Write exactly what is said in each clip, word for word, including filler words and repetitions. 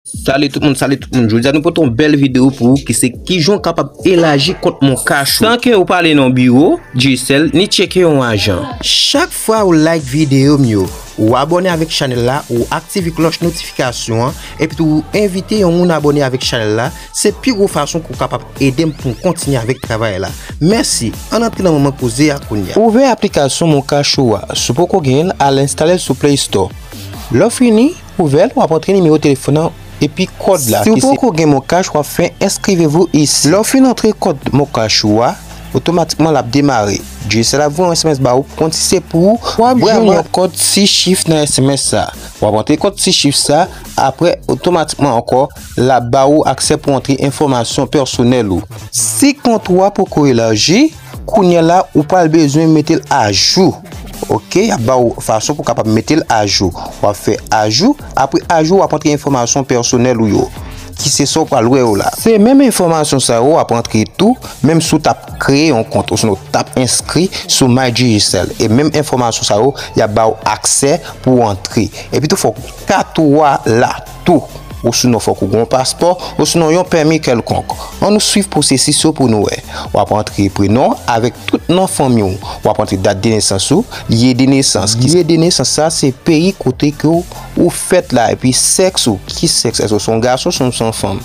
Salut tout moun, salut tout moun. Jodi a nou pote yon bèl videyo pou ou ki se kijan w kapab elaji kont Moncash ou. San ke ou pa ale nan biwo Digicel, ni tcheke yon ajan. Chak fwa ou like videyo m yo, ou abòne avèk chanèl la, ou aktive klòch notifikasyon an, epi tou ou envite yon moun abòne avèk chanèl la, se pi gwo fason ke w kapab ede m pou m kontinye avèk travay la. Mèsi, ann antre nan moman koze a kounye a. Ouvè aplikasyon Moncash ou a. Si w poko genyen l, al enstale l sou Play Store. Lè w fini, ouvè l, w ap antre nimewo telefòn nan epi kòd la. Si w poko gen Moncash, w ap fè inscrivez-vous ici. Lè w fin antre kòd Moncash ou a, otomatikman l ap demare. Digicel ap voye yon S M S ba ou, konn si se pou ou. W ap jwenn yon kòd sis chif nan S M S sa. W ap antre kòd sis chif sa, apre otomatikman ankò, l ap ba ou aksè pou antre enfòmasyon pèsonèl ou. Si kont ou a poko elaji, kounye a la, ou pral bezwen mete l ajou. Oke, y ap ba ou fason pou w kapab mete l ajou. W ap fè ajou, apre ajou, w ap antre enfòmasyon pèsonèl ou yo, ki se sa w pral wè yo la. Se menm enfòmasyon sa yo w ap antre tou, menm si w t ap kreye yon kont, osnon w t ap enskri sou My Digicel. E menm enfòmasyon sa yo, y ap ba w aksè pou w antre. Epi tou, fòk kat ou a la tou. Osinon fòk ou gen yon paspò, osinon yon pèmi kèlkonk. Ann nou swiv pwosesis yo pou nou wè. W ap antre prenon avèk tout non fanmi w. W ap antre dat de nesans ou, lye de nesans. Lye de nesans sa se peyi kote ke w, ou fèt la, epi sèks ou. Ki sèks? Èske w se yon gason, osnon w se yon fanm?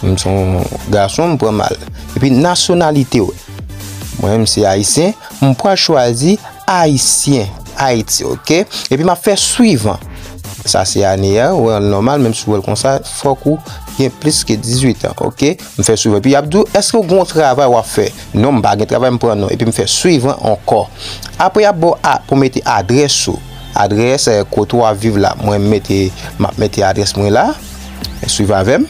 M se yon gason, m pran mal. Epi nasyonalite w. Mwen menm se ayisyen, m pral chwazi Ayisyen, Ayiti, oke? Epi m ap fè swivan. Sa se ane a, ou wè l nòmal, menm si w wè l konsa, fòk ou gen plis ke dizuit an, oke? M fè swivan. Epi y ap di w, èske w gen yon travay w ap fè? Non, m pa gen travay, m pran non. Epi m fè swivan ankò. Apre y ap ba w a, pou mete adrès ou. Adrès, eh, kote w ap viv la. Mwen, m mete, m ap mete adrès mwen la. Swiv avè m.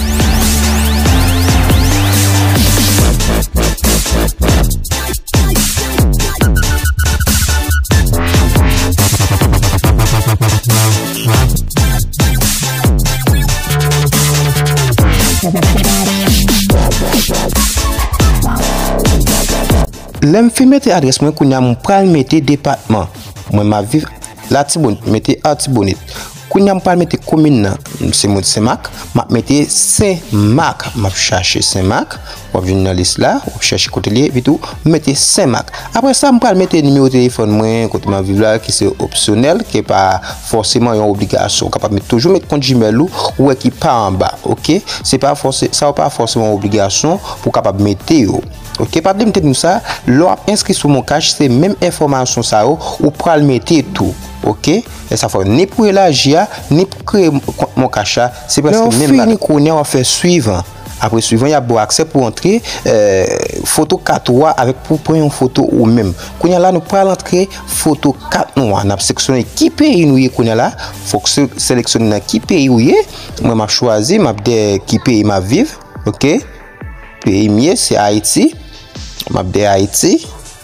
Lè m fin mete adrès mwen, kounye a m pral mete depatman. Mwen, m ap viv Latibonit, mete Atibonit. Kounye a m pral mete komin nan, m se moun Senmak, m ap mete Senmak, m ap chache Senmak, w ap vin nan lis la, w ap chèche kote l ye, epi tou, m mete Senmak. Apre sa, m pral mete nimewo telefòn mwen, kote m ap viv la, ki se opsyonèl, ki pa fòseman yon obligasyon. Ou kapab met, toujou met kont Gmail ou, ou wè ki pa anba, oke? Se pa fòse, sa yo pa fòseman yon obligasyon pou w kapab mete yo. Oke, pa bliye m te di nou sa, lè w ap enskri sou Moncash, se menm enfòmasyon sa yo ou pral mete tou. Oke? E sa fè ni pou elaji a, ni pou kreye kont Moncash la, se prèske menm bagay. Lè w fini kounye a, w ap fè swivan. Apre swivan, y ap ba w aksè pou antre, eh, foto kat ou a avèk pou pran yon foto ou menm. Kounye a la, nou pral antre foto kat nou a. N ap seleksyone ki peyi nou ye kounye a la. Fòk se, seleksyone nan ki peyi ou ye. Mwen, m ap chwazi, m ap dèyè ki peyi m ap viv. Oke? Peyi m ye, se Ayiti. M ap dèyè Ayiti.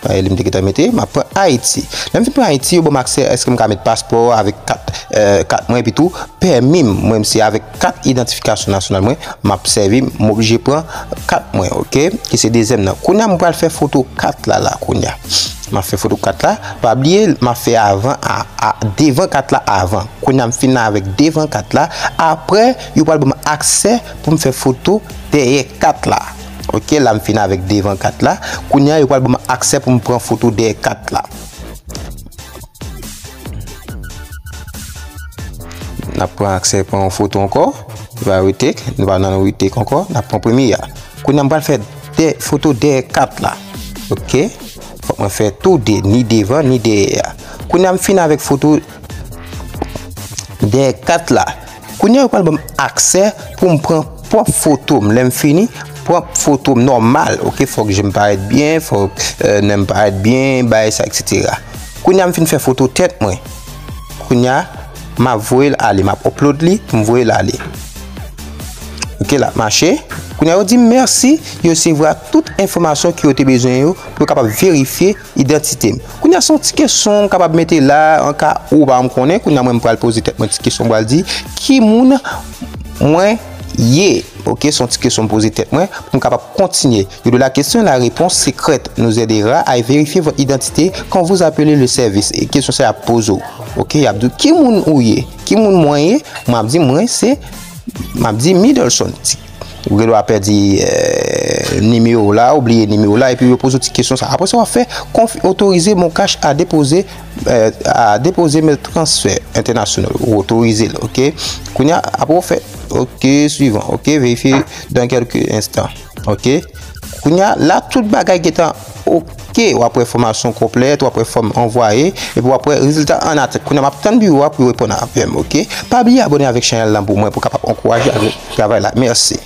Li m te gentan mete, m ap pran Ayiti. Lè m fin pran Ayiti, yo ban m aksè, èske m ka met paspò avèk kat, eh, kat mwen, epi tou, pèmi m. Mwen, m se avèk kat idantifikasyon nasyonal mwen, m ap sèvi, m oblije pran kat mwen, oke? Ki se dezyèm nan. Kounye a, m pral fè foto kat la, la, kounye a. M ap fè foto kat la. Pa bliye, m ap fè avan a, a, devan kat la avan. Kounye a, m fin avèk devan kat la. Apre, yo pral ban m aksè pou m fè foto dèyè kat la. Oke, la m fin avèk devan kat la. Kounye a, yo pral ban m aksè pou m pran foto dèyè kat la. N ap pran aksè pran yon foto ankò. Va retake, nou va nan retake ankò. N ap pran premye a. Kounye a, m pral fè de, foto dèyè kat la. Oke? Fòk mwen fè tou de, ni devan, ni dèyè a. Kounye a, m fin avèk foto dèyè kat la. Kounye a, yo pral ban m aksè pou m pran pwòp foto m. Lè m fini, pran foto m nòmal, oke? Fòk je m parèt byen, fòk, eh, nen m parèt byen, bagay sa, etsetera. Kounye a, m fin fè foto tèt mwen. Kounye a, m ap voye l ale, m ap upload li pou m voye l ale. Oke, l ap mache. Kounye a, yo di m mèsi, yo resevwa tout enfòmasyon ke yo te bezwen yo pou yo kapab verifye idantite m. Kounye a, se yon ti kesyon m kapab mete la, an ka ou pa janm konnen. Kounye a, mwen, m pral poze tèt mwen ti kesyon, m pral di, ki moun mwen ye? Oke, se yon ti kesyon m poze tèt mwen pou m kapab kontinye. Yo di, la question et la réponse secrète nous aidera à vérifier votre identité quand vous appelez le service. E kesyon sa y ap poze w. Oke, y ap di w, ki moun ou ye? Ki moun mwen ye? Mwen ap di, mwen se M ap di Middleson. Ou gen dwa pèdi eh, nimewo w la, ou bliye nimewo w la, epi yo poze w ti kesyon sa. Apre sa, w ap fè konf- autoriser MonCash à déposer eh, à déposer mes transferts internationaux. Ou otorize l, ok? Kounye a, apre w fè ok, suivant, ok? Verifye dans quelques instants, ok? Kounye a, la, tout bagay gentan ok. W ap wè fòmasyon konplèt, w ap wè fòm anvwaye, epi w ap wè rezilta an atant. Kounye a, m ap tann biwo a pou yo reponn avè m, ok? Pa bliye abòne avèk chanèl lan pou mwen, pou kapab ankouraje avèk travay la. Mèsi.